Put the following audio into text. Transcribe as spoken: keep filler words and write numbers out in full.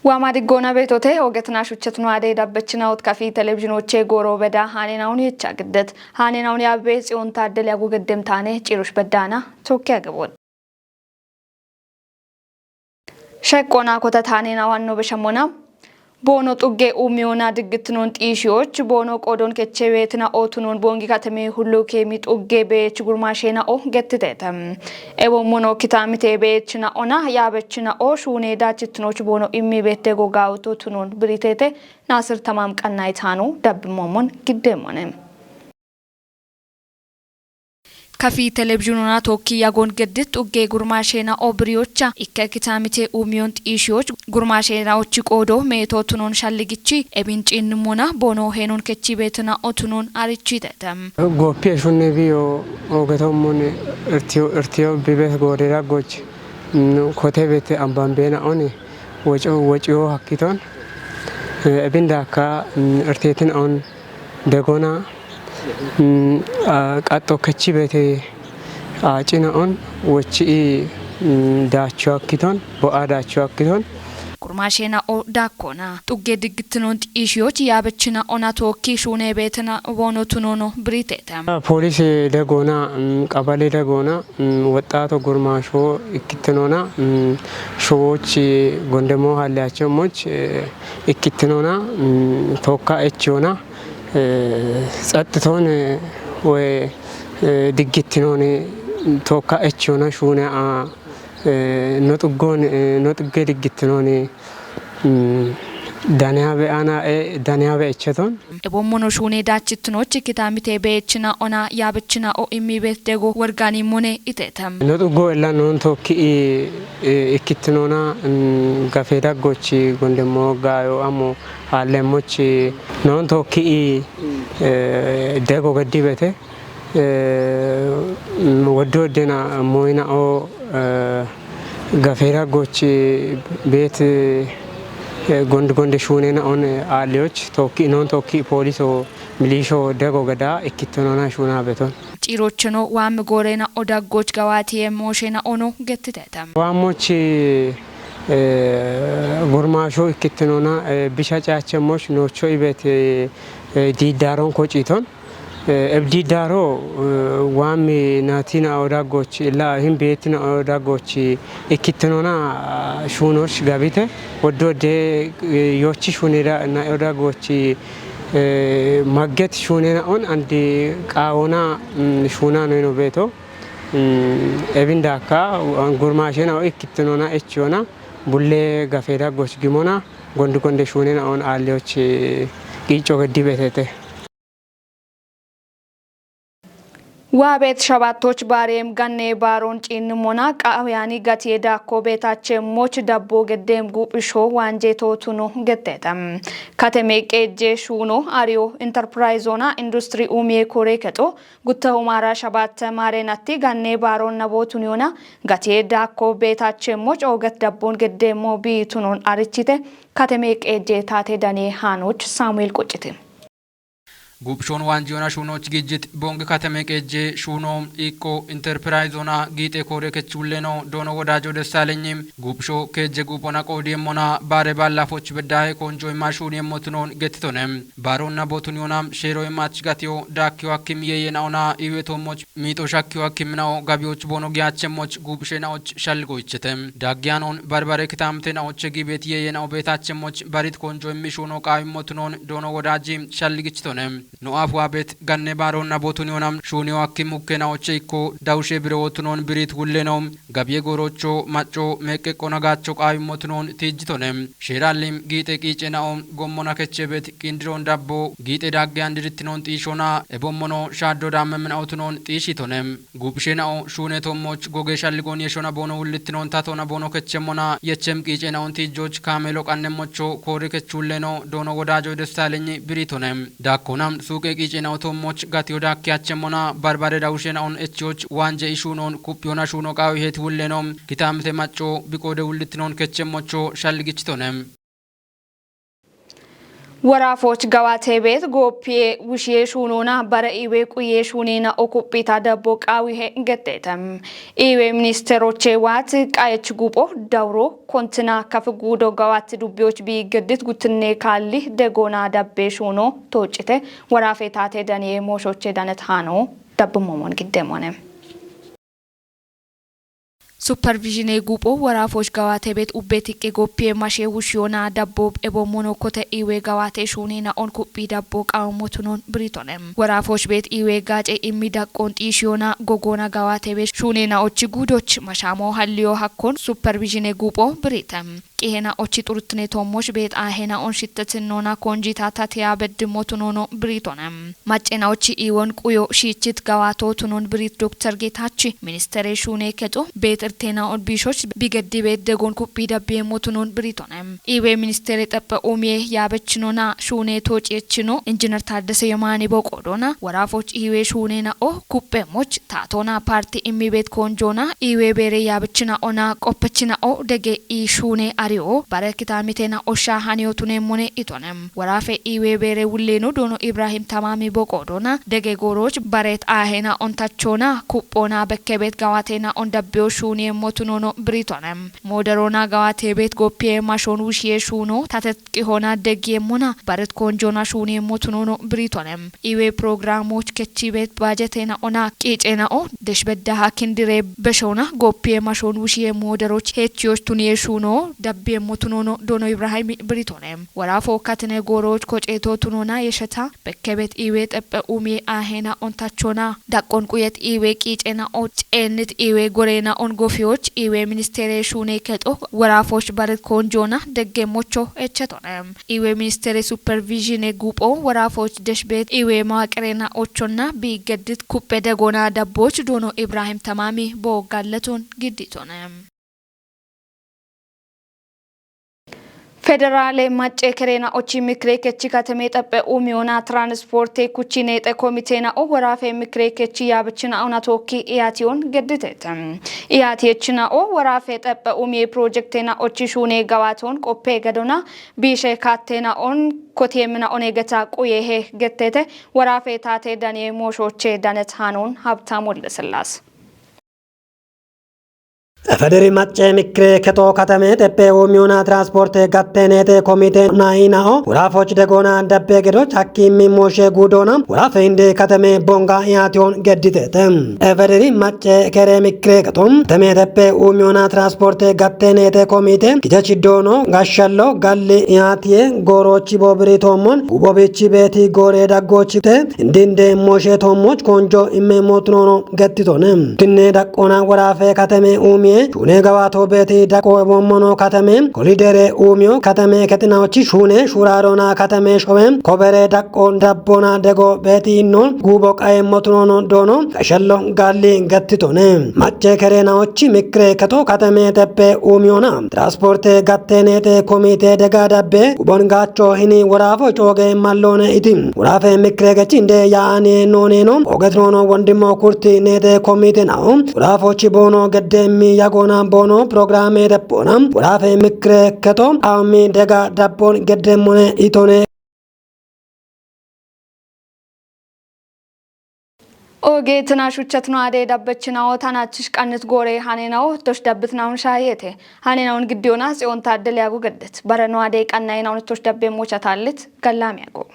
Waama diggoona beetote, ogetna shuchetno ade dabbechina ot kafi televizhinoche gooro beda haanenawun yecha giddet. Haanenawun yaabe Tsiyoon Taaddele agu geddem taane cirush beddaana tokki agabot. Sheqqona kota taanena wanno beshamona. Boono xugge umiyoona diggittinon xiishiyoch boono qoodon keche beetina otunon bongi kateme hullu keemi xugge beech gurmaashena o gettitete. Ebo mono kitaamite beechina ona yaabechina o shuune daachittinoch boono immi beette gogaawuto tunon biritete. Naasir Tamaam Qannaa Itaanu dabbi moomon giddemmone. Kafi televizhinona tokki yagon geddit xugge gurmaashena o biriyocha ikke kitaamite umiyon xiishiyoch gurmaashena ochi qoodo meeto tunon shalligichi ebin ciinnumona boono heenon kechi beetina otunon arichitete. Goppi eshunne biyo ogetommon irtiyo, irtiyo bibes goodera goch, mm, kotebete ambambeena one woco, wociyo hakkiton, eh, ebin daakka, mm, irtetin on degona, mm, a, qaxxo kechi beete, a, cina on wochi, mm, daacho hakkiton, bo'a daacho hakkiton. Gurmaashena o daakkona. Xugge diggittinon xiishiyoch yaabechina ona tokki shuune beetina boono tunono biritete. Poolise dagoona, mm, qabale dagoona, mm, woxxaato gurmaasho ikkittinona, mm, showochi gondemo haalleyacho moch, eh, ikkittinona, mm, tokka echiyona, eh, tsaxxitoon, eh, woy, eh, diggittinoni tokka echiyona shuune a, eh, no xuggoon, eh, no xugge diggittinoni, mm, daniyabe ana, eh, daniyabe echeton. Ebommono shuune daachittinochi kitaamite beechina ona yaabechina o immi beet dego worgaani mone itetem. No xuggo ella noon tokki i, i, ikkittinona, mm, gafe daggochi gondemmo gaayo amo haallemmochi noon tokki i, eh, dego geddibete, eh, mm, woddo dena moyina o, eh, gafe daggochi beet, eh, gond-, gonde shuunena on, eh, aalliyoch tokki, noon tokki pooliso milisho dego geda ikkittinona shuuna beton. Ciirocheno waam goorena o daggoch gawaatiye mooshena ono gettitete. Waammochi, eh, gurmaasho ikkittinona, eh, bisha caachemmoch noocho ibet, eh, eh, diiddaaron kociiton. Eh, eb diiddaaro, eh, waammi naatina o daggoch, illa hin beetina o daggoch ikkittinona, ah, shuunoch gabite. Woddo de, eh, yochi shuunira na o daggoch, eh, magget shuunena on andi qaawona, mm, shuuna noyno beeto. Mm, ebin daakka, gurmaashena o ikkittinona echiyona, bulle gafe daggoch gimona, gondi gonde shuunena on aalliyoch, eh, qiicco geddi betete. Waa beet shabaattoch baariyem ganne baaron ciinnimona qaawiyani gatiye daakko beetachemmoch dabbo geddem guphisho waanje tootuno gettete. Kateme qeejje shuuno ariyo interpirayzoona industiri umiye kore kexo guttahu maara shabaatte maarenatti ganne baaron nabootun yoona gatiye daakko beetachemmoch ooget dabbon geddemmo biitunon arichite kateme qeejje taate dane haanoch Saamu'eel Qucciti. Guphishoon waanjiyoona shuunooch gijjit Bongi kateme qeejje shuunoo iiqqo interpirayzoona giixe koore kechulleeno Doono Wodaajo Dessaalenyi guphisho keejje guuphona qoodiyeemmona baare baallafoch beddaahe koonjoyimma shuuniyemmotunoon gettitone. Baaroonna bootuniyoona sheeroyimmaach gatiyo daakkiyo hakkim yeeyena'ona iwetoommoch miixo shakkiyo hakkimina'o gabiyoch boono giyaachemmoch guuphishe na'och shalligo ichete. Daaggiyanon barbare kitaamte na'oche giibeet yeeye na'o beetachemmoch barit koonjoyimmi shuuno qaawimmotunoon Doono Wodaaji shalligichitone. No aaf waa beet ganne baaroonna bootuniyoona shuuniyo hakkim mukke na'oche ikko dawushe birewootunoon biriit wulleno gabiye goorocho macco meeqqeqqona gaacho qaawimmotunoon tiijjitone. Sheeraallim giixe qiice na'o gommona kechebet qindiroon dabbo giixe daaggeyan dirittinoon xiishona ebommono shaaddo daammemmina'otunoon xiishitone. Guuphishe na'o shuune toommoch goge shalligoon yeshona boono wullittinoon tatoona boono kechemmona yechem qiice na'on tiijjoch kaameelo qannemmocho koori kechulleeno Doono Wodaajo Dessaalenyi biriitone. Daakkoona suuqe qiice na'o toommoch gatiyo daakkiyachemmona barbare dawushe na'on echiyoch waanje ishuunoon kuphiyoona shuuno qaawiheet wulleeno kitaamte macco biqoode wullittinoon kechemmocho shalligichitone. Woraafoch gawaate beet gooppiye wushiye shuunoona bare iwe quye shuuneena okuphita dabbo qaawihe getteete. Iwe ministeroche waat qayech guupho dawuro kontina kafi guudo gawaat dubbiyoch bi geddit guttinne kaalli degoona dabbe shuuno toocite woraafe taate daniye mooshoche danet haano dabbi momon gidde mone. Supervisione guupho woraafoch gawaate beet ubbe tiqqe gooppiye mashe wushiyoona dabbo ebo mono kote iwe gawaate shuuneena on kuphii dabbo qaawo motunon biritone. Woraafoch beet iwe gaace immi daqqon xiishiyoona gogoona gawaate beet shuuneena ochi guudoch mashaamo halliyo hakkon supervisione guupho birite. Qihena ochi xuruttine toommoch beet aahena on shittetinoona konjita tatiya beddi motunono biritone. Maccena ochi iwon quyo shiichit gawaato tunon birit doktor Geetaachi ministere shuune kexo beet irteena on biishoch bigeddi beet degoon kuphii dabbiye motunon biritone. Iwe ministere xeppe umiye yaabechinona shuune toociyechino injiner Taaddese Yomaani boqoodona woraafoch iwe shuuneena o kuphemoch taatona paarti immi beet konjoona iwe beere yaabechina ona qoppechina o dege i shuune ariyo bare kitaamitena osha haniyo tuneemmone itone. Woraafe iwe beere wulleeno doono Ibrahim Tamaami boqoodona dege gooroch baret aahena on tachona kuphoona bekke beet gawaatena on dabbiyo shuuniye motunono biritone. Mooderoona gawaate beet gooppiye mashoon wushiye shuuno tatet qihoona deggiyeemmona baret konjoona shuuniye motunono biritone. Iwe programoch kechi beet baajetena ona qiicena o desh beddaha kindire beshoona gooppiye mashoon wushiye mooderoch heechiyoch tuniye shuuno dabbiye motunono doono Ibrahim biritone. Woraafo katine gooroch koceeto tunoona yesheta bekke beet iwe xeppe umiye aahena on tachona daqqon quyet iwe qiicena o ceennit iwe goreena on gofiyoch iwe ministere shuune kexo woraafoch baret konjoona degge mocho echetone. Iwe ministere supervisione guupho woraafoch desh beet iwe mawaqirena ochonna bi geddit kuphe degoona dabboch doono Ibrahim Tamaami bo galleton gidditone. Federaale macce kereena ochi mikire kechi kateme xeppe umiyoona transporte kuchi neexe komiteena o woraafe mikire kechi yaabechina ona tookki iyaatiyon gedditete. Iyaatiyechina o woraafe xeppe umiye projekteena ochi shuune gawaaton qoppe gedona biishe kaatteena on kotiyeemmina one geta quyehe gettete woraafe taate daniye mooshoche danet haanon Habtaam Woldesillaas. Efederi macce mikire kexo katame xeppe umiyoona transporte gatteneete komite nainao woraafoch degoona dabbe gedoch hakki immi mooshe guudoona woraafe hinde katame bonga iyaatiyon gedditete. Efederi macce kere mikire kexo katame xeppe umiyoona transporte gatteneete komite gijech doono gashshallo galli iyaatiye goorochi bo biritoommon guupho bichi beeti goore daggochite indinde mooshe toommoch konjo imme motunono gettitone. Tinne daqqoona woraafe katame umiye shuune gawaato beeti daqqo ebommono katame kolidere umiyo katame kexinaochi shuune shuraaroona katame showe kobere daqqo dabboona dego beeti inno guupho qaye motunono doono gashshallo galli gettitone. Macce kereenaochi mikire kexo katame xeppe umiyoona transporte gatteneete komite dega dabbe guuphon gaacho hini woraafo cooge malloone iti. Woraafe mikire gechinde yaa'ane nooneno ogetroono wondimmo kurti neete komite nao woraafochi boono gedde mi yagoona boono programe debboona woraafe mikire kexo awmi dega dabbon geddemmone itone. Oge tina shuchatno ade dabbechinawo tanachich qannit gore hanenao tosh dabbitnaun shayete. Hanenaun giddiyonas iyon taaddele yagu geddet. Bareno ade qannaynaun tosh dabbe mochatallit gallami yago.